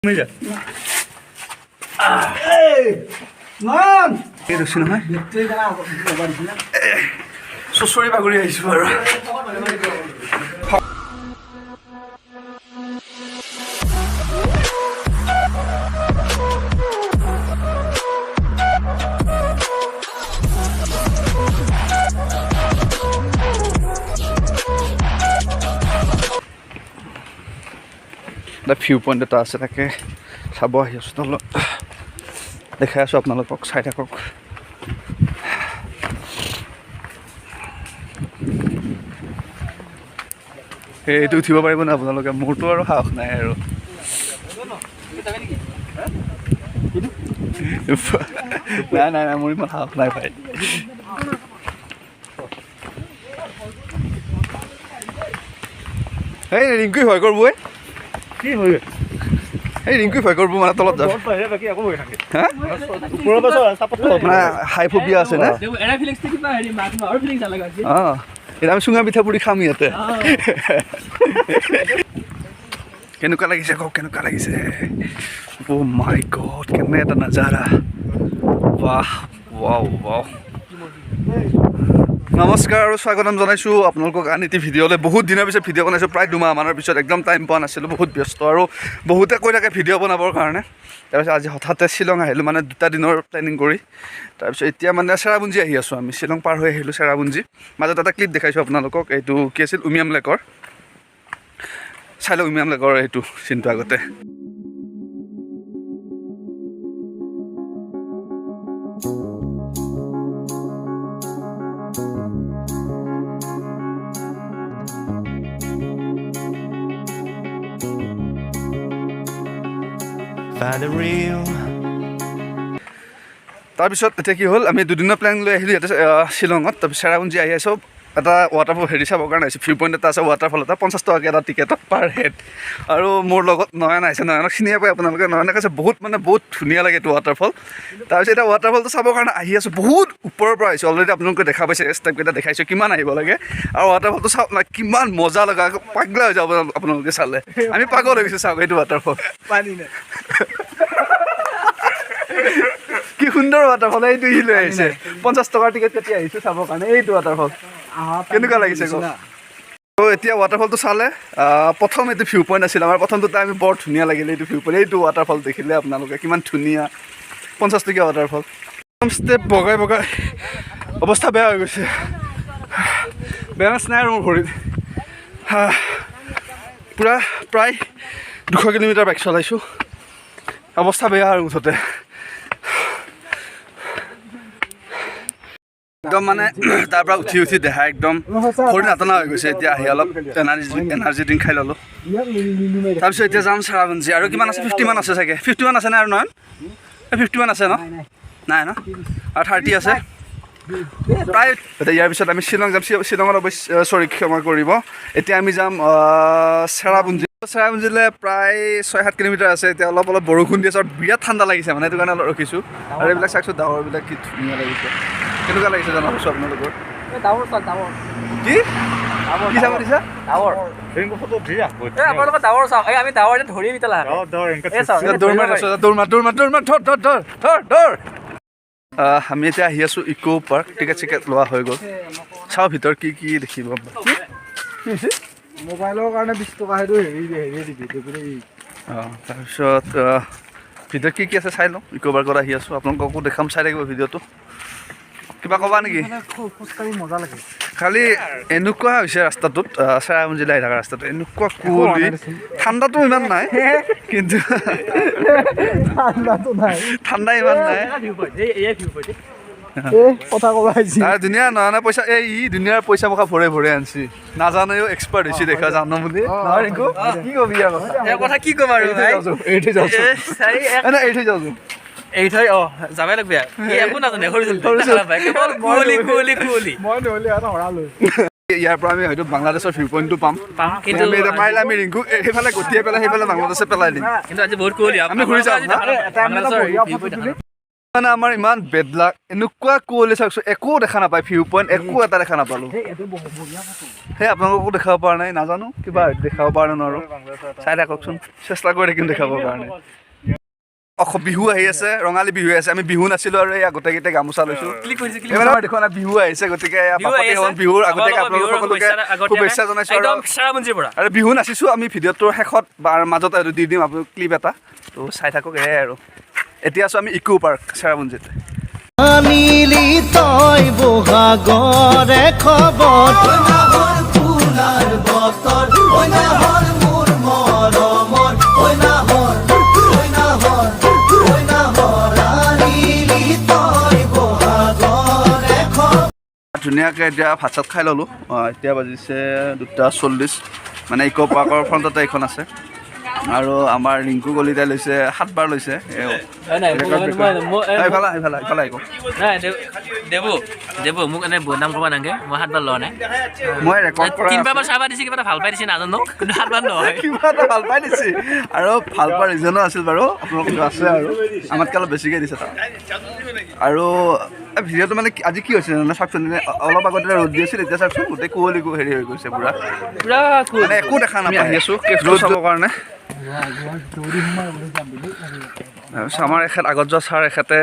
এই ৰছী নহয়, চুচৰি বাগৰি আহিছোঁ আৰু। এটা ভিউ পইণ্ট এটা আছে, তাকে চাব আহি আছোঁ। তলত দেখাই আছোঁ আপোনালোকক, চাই থাকক। এইটো উঠিব পাৰিব নে আপোনালোকে? মোৰতো আৰু সাহস নাই আৰু। নাই নাই নাই, মোৰ ইমান সাহস নাই ভাই। এই ৰিংকুই ভয় কৰিব। কি হৈ এই ৰিংকুই ভয় কৰিব, মানে তলত যাব। বাকী একো হৈ থাকে। হা। ওপৰৰ পৰা চাপত। মানে হাই ফবিয়া আছে না। অঁ, এতিয়া আমি চুঙা পিঠা পুৰি খাম ইয়াতে। কেনেকুৱা লাগিছে কওক, কেনেকুৱা লাগিছে? অ' মাই গড, কেনে এটা নাজাৰা! বাহ, ৱাও ৱাও। নমস্কাৰ আৰু স্বাগতম জনাইছোঁ আপোনালোকক আন এটি ভিডিঅ'লৈ। বহুত দিনৰ পিছত ভিডিঅ' বনাইছোঁ, প্ৰায় 2 মাহমানৰ পিছত। একদম টাইম পোৱা নাছিলোঁ, বহুত ব্যস্ত আৰু বহুতে কৈ থাকে ভিডিঅ' বনাবৰ কাৰণে। তাৰপিছত আজি হঠাতে শ্বিলং আহিলোঁ, মানে দুটা দিনৰ প্লেনিং কৰি। তাৰপিছত এতিয়া মানে চেৰাপুঞ্জী আহি আছোঁ আমি। শ্বিলং পাৰ হৈ আহিলোঁ চেৰাপুঞ্জী। মাজত এটা ক্লিপ দেখাইছোঁ আপোনালোকক, এইটো কি আছিল, উমিয়াম লেকৰ। চাই লওক উমিয়াম লেকৰ এইটো চিনটো আগতে। Find the real. তাৰপিছত এতিয়া কি হ'ল, আমি দুদিনৰ প্লেন লৈ আহিলোঁ ইয়াতে শ্বিলঙত। তাৰপিছত চেৰাপুঞ্জী আহি আছোঁ, এটা ৱাটাৰফল হেৰি চাবৰ কাৰণে আহিছোঁ। ভিউ পইণ্ট এটা আছে, ৱাটাৰফল এটা, 50 টকাকৈ এটা টিকেটত পাৰ হেড। আৰু মোৰ লগত নয়ন আহিছে, নয়নক চিনিয়ে পায় আপোনালোকে। নয়নে কৈছে বহুত মানে বহুত ধুনীয়া লাগে এইটো ৱাটাৰফল। তাৰপিছত এতিয়া ৱাটাৰফলটো চাবৰ কাৰণে আহি আছোঁ, বহুত ওপৰৰ পৰা আহিছোঁ। অলৰেডি আপোনালোকে দেখা পাইছে, ষ্টেপকেইটা দেখাইছোঁ কিমান আহিব লাগে। আৰু ৱাটাৰফলটো চাওক না, কিমান মজা লগা, পাগলা হৈ যাব আপোনালোকে চালে। আমি পাগল হৈ গৈছোঁ, চাওক এইটো ৱাটাৰফল। পানী নাই। কি সুন্দৰ ৱাটাৰফল! এইটো সি লৈ আহিছে। 50 টকাৰ টিকেট কাটি আহিছোঁ চাবৰ কাৰণে এইটো ৱাটাৰফল। কেনেকুৱা লাগিছে কওক? ত' এতিয়া ৱাটাৰফলটো চালে। প্ৰথম এইটো ভিউ পইণ্ট আছিল আমাৰ প্ৰথমটোতে। আমি বৰ ধুনীয়া লাগিলে এইটো ভিউ পইণ্ট, এইটো ৱাটাৰফল দেখিলে আপোনালোকে কিমান ধুনীয়া। 50 টকীয়া ৱাটাৰফল। ষ্টেপ বগাই বগাই অৱস্থা বেয়া হৈ গৈছে, বেলেঞ্চ নাই আৰু মোৰ ভৰিত। হা, পূৰা প্ৰায় 200 কিলোমিটাৰ বাইক চলাইছোঁ, অৱস্থা বেয়া আৰু মুঠতে। একদম মানে তাৰ পৰা উঠি উঠি দেহা একদম ভৰি নাটনা হৈ গৈছে। এতিয়া আহি অলপ এনাৰ্জি ড্ৰিংক খাই ল'লোঁ। তাৰপিছত এতিয়া যাম চেৰাপুঞ্জী। আৰু কিমান আছে? 50 মান আছে চাগে। 50 মান আছে নে আৰু নয়ন? 50 মান আছে ন? নাই ন? আৰু 30 আছে প্ৰায়। এতিয়া ইয়াৰ পিছত আমি শ্বিলং যাম। শ্বিলঙত অৱশ্যে, চৰি, ক্ষমা কৰিব, এতিয়া আমি যাম চেৰাপুঞ্জী। চেৰাপুঞ্জীলৈ প্ৰায় 6-7 কিলোমিটাৰ আছে। এতিয়া অলপ অলপ বৰষুণ দি আছে আৰু বিৰাট ঠাণ্ডা লাগিছে, মানে সেইটো কাৰণে অলপ ৰখিছোঁ। আৰু এইবিলাক চাওকচোন, ডাৱৰবিলাক কি ধুনীয়া লাগিছে। কেনেকুৱা লাগিছে জনাবচোন আপোনালোকৰ। ডাৱৰ চাওক, ডাৱৰ। কি কি চাব দিছা? ডাৱৰ। এই আপোনালোকৰ ডাৱৰ চাওক। এই আমি ডাৱৰ এতিয়া ধৰিম এতিয়া লাহে। এই চাওক, এতিয়া দৌৰ ধৰিব মাৰি পাৰি। আছো। দৌৰ মাৰ, দৌৰ মাৰ, দৌৰ মাৰ, ধৰ ধৰ ধৰ ধৰ ধৰ। আমি এতিয়া আহি আছোঁ ইক' পাৰ্ক। টিকেট চিকেট লোৱা হৈ গ'ল। চাওঁ ভিতৰত কি কি দেখিব। কি হৈছে? মোবাইলৰ কাৰণে 20 টকা, সেইটো হেৰি হেৰি দিবি দিবি। অঁ, তাৰপিছত ভিতৰত কি কি আছে চাই লওঁ। ইক' পাৰ্কত আহি আছোঁ, আপোনালোককো দেখাম, চাই থাকিব ভিডিঅ'টো। কিবা ক'বা নেকি? খোজকাঢ়ি মজা লাগে। খালি এনেকুৱা হৈছে ৰাস্তাটোত, চেৰাপুঞ্জীলৈ আহি থকা ৰাস্তাটো এনেকুৱা কুঁৱলী। ঠাণ্ডাটো ইমান নাই কিন্তু। ঠাণ্ডাটো নাই। ঠাণ্ডা ইমান নাই। ভিউ পইণ্ট, এই এয়াই ভিউ পইণ্ট। এ কথা ক'ব আহিছি। তাৰ ধুনীয়া নহয় পইচা, এই ই ধুনীয়া পইচা মুখা ভৰে ভৰে আনছি। নাজানেও এক্সপাৰ্ট হৈছে, দেখা জানো বুলি। নহয় ৰিংকু, কি কবি ইয়াৰ কথা? এই কথা কি ক'ম আৰু ভাই? এৰি থৈ যাওঁচোন। এ, চাৰি এক। নাই, এৰি থৈ যাওঁচোন। এৰি থৈ অ যাবই লাগবে আৰু। ই একো নাজানে, সৰু ছোৱালী ভাই, কেৱল কুঁৱলী কুঁৱলী কুঁৱলী। মই নহ'লে এটা হৰালো। ইয়াৰ পৰা আমি হয়তো বাংলাদেশৰ ভিউ পইণ্টটো পাম। পাম কিন্তু। আমি এতিয়া পাৰিলে আমি ৰিংকুক সেইফালে গটিয়াই পেলাই সেইফালে বাংলাদেশে পেলাই দিম। কিন্তু আজি বহুত কুঁৱলী। আমি ঘূৰি যাম, হা? এটা আমি এটা বাংলাদেশৰ বঢ়িয়া view photo point তুলি। মানে আমাৰ ইমান বেড লাক, এনেকুৱা কুঁৱলী চাওকচোন, একো দেখা নাপায়, ভিউ পইণ্ট একো এটা দেখা নাপালোঁ। সেই আপোনালোককো দেখাব পৰা নাই, নাজানো কিবা দেখাব পৰা নাই নোৱাৰোঁ, চাই থাককচোন, চেষ্টা কৰি থাকিম দেখাবৰ কাৰণে। অসম বিহু আহি আছে, ৰঙালী বিহু আছে, আমি বিহু নাছিলোঁ আৰু এই গোটেইকেইটা গামোচা লৈছোঁ। এইবাৰ আমাৰ দেখোন বিহু আহিছে, গতিকে বিহুৰ আগতীয়াকৈ আপোনালোক সকলোকে শুভেচ্ছা জনাইছোঁ আৰু বিহু নাচিছোঁ আমি। ভিডিঅ'টোৰ শেষত বা মাজত আৰু দি দিম আপোনাক ক্লিপ এটা, তো চাই থাকক। এয়াই আৰু এতিয়া আছোঁ আমি ইকো পাৰ্ক চেৰাপুঞ্জীত। আনিলি তই বহাগৰে খবৰ, ধুনীয়াকৈ এতিয়া ভাত চাত খাই ল'লোঁ। এতিয়া বাজিছে 2:40, মানে ইক' পাৰ্কৰ ফ্ৰণ্টতে এইখন আছে। আৰু আমাৰ ৰিংকু কলিতাই লৈছে 7 বাৰ লৈছে। এইফালে এইফালে এইফালে আহিব। নাই দেবু, দেবু মোক এনে বদনাম কৰিব নালাগে, মই 7 বাৰ লোৱা নাই। মই ৰেকৰ্ড কৰা 3 বাৰ 4 বাৰ দিছে, কিবা এটা ভাল পাই দিছে নাজানো, কিন্তু 7 বাৰ নহয়। কিবা এটা ভাল পাই দিছে আৰু ভাল পোৱা ৰিজনো আছিল বাৰু, আপোনালোকৰ আছে আৰু আমাতকৈ অলপ বেছিকৈ দিছে তাত। আৰু ভিডিঅ'টো মানে আজি কি হৈছে জানে চাওকচোন, অলপ আগতে ৰ'দ দি আছিল, এতিয়া চাওকচোন গোটেই কুঁৱলী হেৰি হৈ গৈছে পুৰা, মানে একো দেখা নাপায়। আহি আছোঁ কেফটো চাবৰ কাৰণে। তাৰপিছত আমাৰ এখেত আগত যোৱা ছাৰ, এখেতে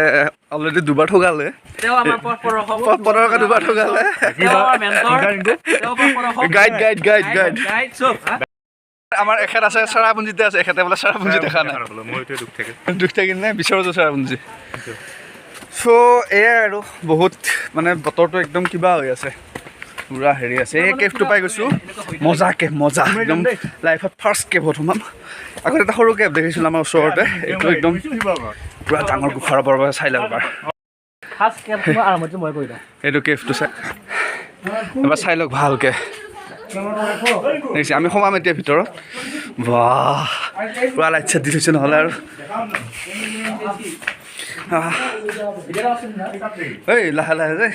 অলৰেডি দুবাৰ ঠগালে, পদৰকা দুবাৰ ঠগালে। গাইড গাইড গাইড গাইড আমাৰ এখেত আছে চেৰাপুঞ্জীতে আছে, এখেতে বোলে চেৰাপুঞ্জী দেখা নাই, দুখ থাকিল নে বিচাৰোঁ চেৰাপুঞ্জী। চ' এয়াই আৰু বহুত মানে বতৰটো একদম কিবা হৈ আছে, পুৰা হেৰি আছে। এই কেফটো পাই গৈছোঁ, মজা কেফ, মজা একদম। লাইফত ফাৰ্ষ্ট কেফত সোমাম। আগতে এটা সৰু কেফ দেখিছিলোঁ আমাৰ ওচৰতে, এইটো একদম পুৰা ডাঙৰ গুফাৰ ওপৰৰ পৰা চাই লওক এবাৰ। এইটো কেফটো চাই এবাৰ চাই লওক ভালকৈ। দেখিছে, আমি সোমাম এতিয়া ভিতৰত। বাহ, পুৰা লাইট চাইট দি থৈছে নহ'লে আৰু। এই লাহে লাহে দেই।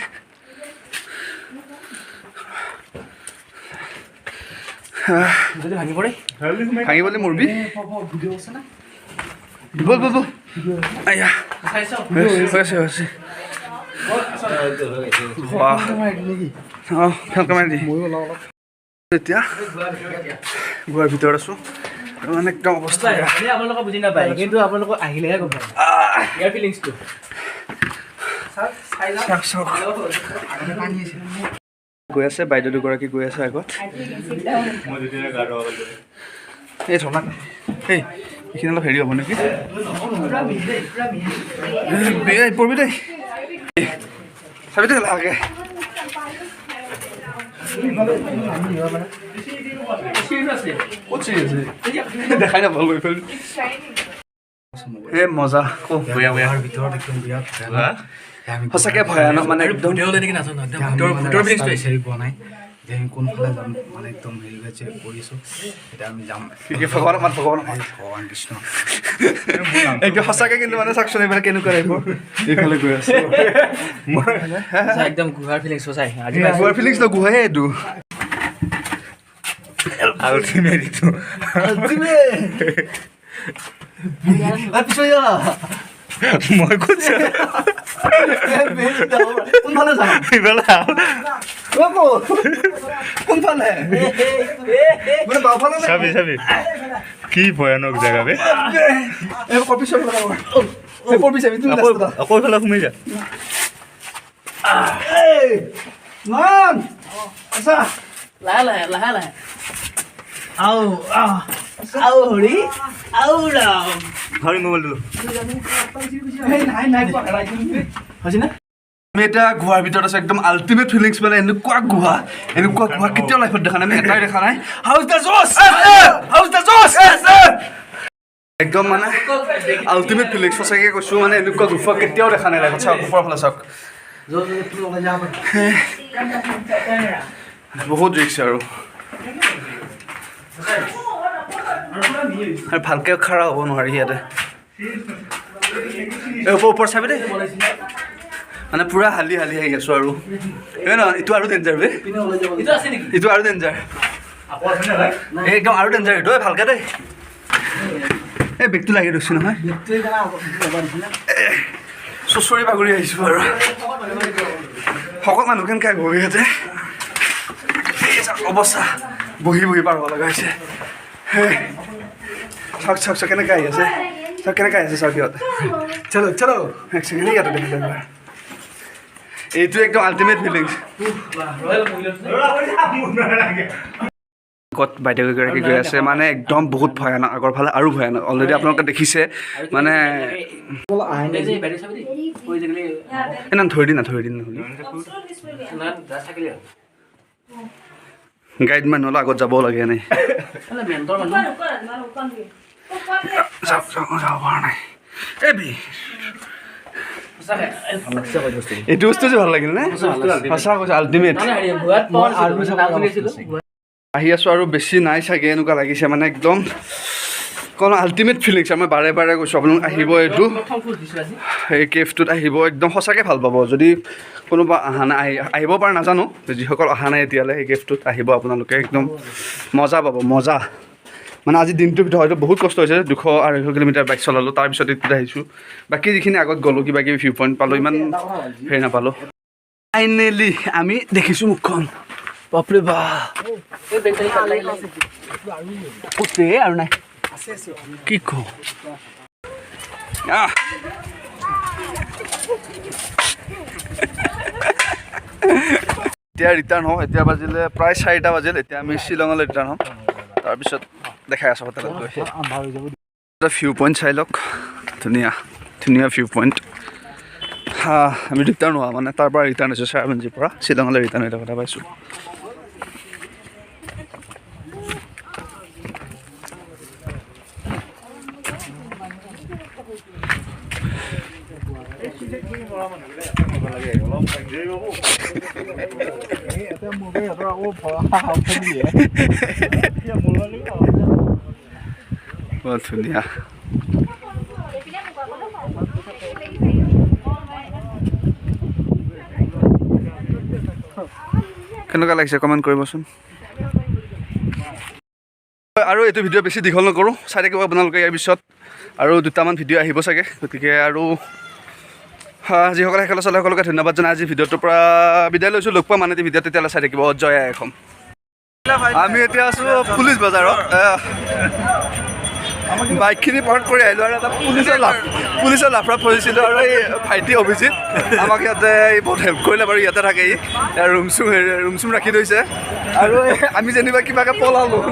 ভাঙিবলৈ মৰবি। বল বল বল, আয়া হৈছে হৈছে। অঁ, ফেনখন মাৰি দি। এতিয়া গুহাৰ ভিতৰত আছোঁ, মানে একদম অৱস্থা আপোনালোকে বুজি নাপায়, কিন্তু আপোনালোক আহিলেহে গম পায় ইয়াৰ ফিলিংছটো। চাওক চাওক, গৈ আছে বাইদেউ দুগৰাকী গৈ আছে আগত। এই ধৰ্ণা, এই এইখিনি অলপ হেৰি হ'ব নেকি, পৰবি দেই, চাবি দেই লাহেকৈ। দেখাই নাপালো এইফালে। এই মজা সঁচাকে ভয়ানক, মানে একদম কোনফালে যাম, মানে একদম হেৰি হৈছে কৰিছোঁ। এতিয়া আমি যাম ভগৱান ভগৱান ভগৱান কৃষ্ণ একদম সঁচাকে। কিন্তু মানে চাওকচোন এইফালে কেনেকুৱা টাইপৰ এইফালে গৈ আছে, একদম গুহাৰ ফিলিংছ সঁচাই। আজি গুহাৰ ফিলিংছ ন, গুহাই এইটো। মই কৈছো কোনফালে যাম, কোনফালে, মানে বাওঁফালে। চাবি চাবি, কি ভয়ানক জেগা বে। আকৌ এইফালে সোমাই যা। লাহে লাহে লাহে লাহে, আও আও হৰি আও ৰাম হৰি মোবাইলটো। আমি এতিয়া গুহাৰ ভিতৰত আছোঁ, একদম আল্টিমেট ফিলিংছ, মানে এনেকুৱা গুহা, এনেকুৱা গুহা কেতিয়াও লাইফত দেখা নাই, আমি এটাই দেখা নাই। How's the josh, how's the josh, একদম মানে আল্টিমেট ফিলিংছ, সঁচাকৈ কৈছোঁ, মানে এনেকুৱা গুফা কেতিয়াও দেখা নাই লাইফত। চাওক ওপৰৰ ফালে চাওক, বহুত ৰিক্স আৰু ভালকৈ খাৰা হ'ব নোৱাৰি ইয়াতে। এই ওপৰ ওপৰ চাবি দেই, মানে পুৰা হালি হালি আহি আছোঁ আৰু। এই নহয়, এইটো আৰু ডেঞ্জাৰ বে, এইটো আৰু ডেঞ্জাৰ, এই একদম আৰু ডেঞ্জাৰ এইটো। ভালকৈ দেই, এই বেগটো লাগি ধৰিছোঁ নহয়। চুচৰি বাগৰি আহিছোঁ আৰু। শকত মানুহ কেনেকৈ আহিব ইয়াতে? এই চাওক অৱস্থা, বহি বহি পাৰ হ'ব লগা হৈছে। হেই, চাওক চাওক চাওক, কেনেকৈ আহি আছে চাওক, কেনেকৈ আহি আছে চাওক সিহঁত। চলো চলো। এক ছেকেণ্ড, ইয়াতে দেখিলে একবাৰ। এইটো একদম আল্টিমেট ফিলিংছ। ক'ত বাইদেউগৰাকী গৈ আছে, মানে একদম বহুত ভয়ানক, আগৰ ফালে আৰু ভয়ানক। অলৰেডি আপোনালোকে দেখিছে মানে। এই না, ধৰি দি না, ধৰি দি নহ'লে। গাইড মানুহ অলপ আগত যাব লাগে এনেই। যাওক যাওক, যাব পৰা নাই। এই বি, এইটো বস্তু যে ভাল লাগিল নে? সঁচা কৈছোঁ, আল্টিমেট। আহি আছোঁ আৰু বেছি নাই চাগে, এনেকুৱা লাগিছে মানে একদম কোনো আল্টিমেট ফিলিংছ। মই বাৰে বাৰে কৈছোঁ, আপোনালোক আহিব, এইটো এই কেফটোত আহিব, একদম সঁচাকৈ ভাল পাব। যদি কোনোবা অহা নাই, আহিব পাৰে নাজানো, যিসকল অহা নাই এতিয়ালৈ এই কেফটোত আহিব আপোনালোকে, একদম মজা পাব, মজা। মানে আজি দিনটোৰ ভিতৰত হয়তো বহুত কষ্ট হৈছে, 200-250 কিলোমিটাৰ বাইক চলালোঁ, তাৰপিছত এইটোত আহিছোঁ। বাকী যিখিনি আগত গ'লোঁ, কিবা কিবি ভিউ পইণ্ট পালোঁ, ইমান হেৰি নাপালোঁ। ফাইনেলি আমি দেখিছোঁ মুখখন, বাপৰে বা। আৰু নাই কি কওঁ। আহ, এতিয়া ৰিটাৰ্ণ হওঁ। এতিয়া বাজিলে প্ৰায় 4টা বাজিল। এতিয়া আমি শ্বিলঙলৈ ৰিটাৰ্ণ হ'ম, তাৰপিছত দেখাই আছোঁ হোটেলত গৈ। এটা ভিউ পইণ্ট চাই লওক, ধুনীয়া ধুনীয়া ভিউ পইণ্ট। হা, আমি ৰিটাৰ্ণ হোৱা মানে তাৰ পৰা ৰিটাৰ্ণ হৈছোঁ, চেৰাপুঞ্জীৰ পৰা শ্বিলঙলৈ ৰিটাৰ্ণ হৈ থকা পাইছোঁ। বৰ ধুনীয়া। কেনেকুৱা লাগিছে কমেণ্ট কৰিবচোন। আৰু এইটো ভিডিঅ' বেছি দীঘল নকৰোঁ, চাই থাকিব আপোনালোকে। ইয়াৰ পিছত আৰু দুটামান ভিডিঅ' আহিব চাগে। গতিকে আৰু যিসকলে শেষলৈ চালে সকলোকে ধন্যবাদ জনাই আজি ভিডিঅ'টোৰ পৰা বিদায় লৈছোঁ। লগ পাম মানে ভিডিঅ', তেতিয়াহ'লে চাই থাকিব। জয় আই অসম। আমি এতিয়া আছোঁ পুলিচ বজাৰত। বাইকখিনি পাৰ্ক কৰি আহিলোঁ আৰু এটা পুলিচৰ লাফৰা ফচিছিলোঁ। আৰু এই ভাইটি অভিজিত আমাক ইয়াতে বহুত হেল্প কৰিলে বাৰু, ইয়াতে থাকে ই, ৰুম চুম ৰাখি থৈছে। আৰু আমি যেনিবা কিবাকৈ পলালোঁ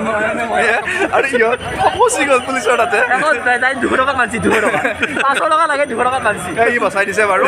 ময়ে আৰু ইহঁত ফচি গ'ল পুলিচৰ তাতে। 200 টকাত মানছি, 200 টকা, 500 টকা লাগে, 200 টকাত মানছি। ই বচাই দিছে বাৰু।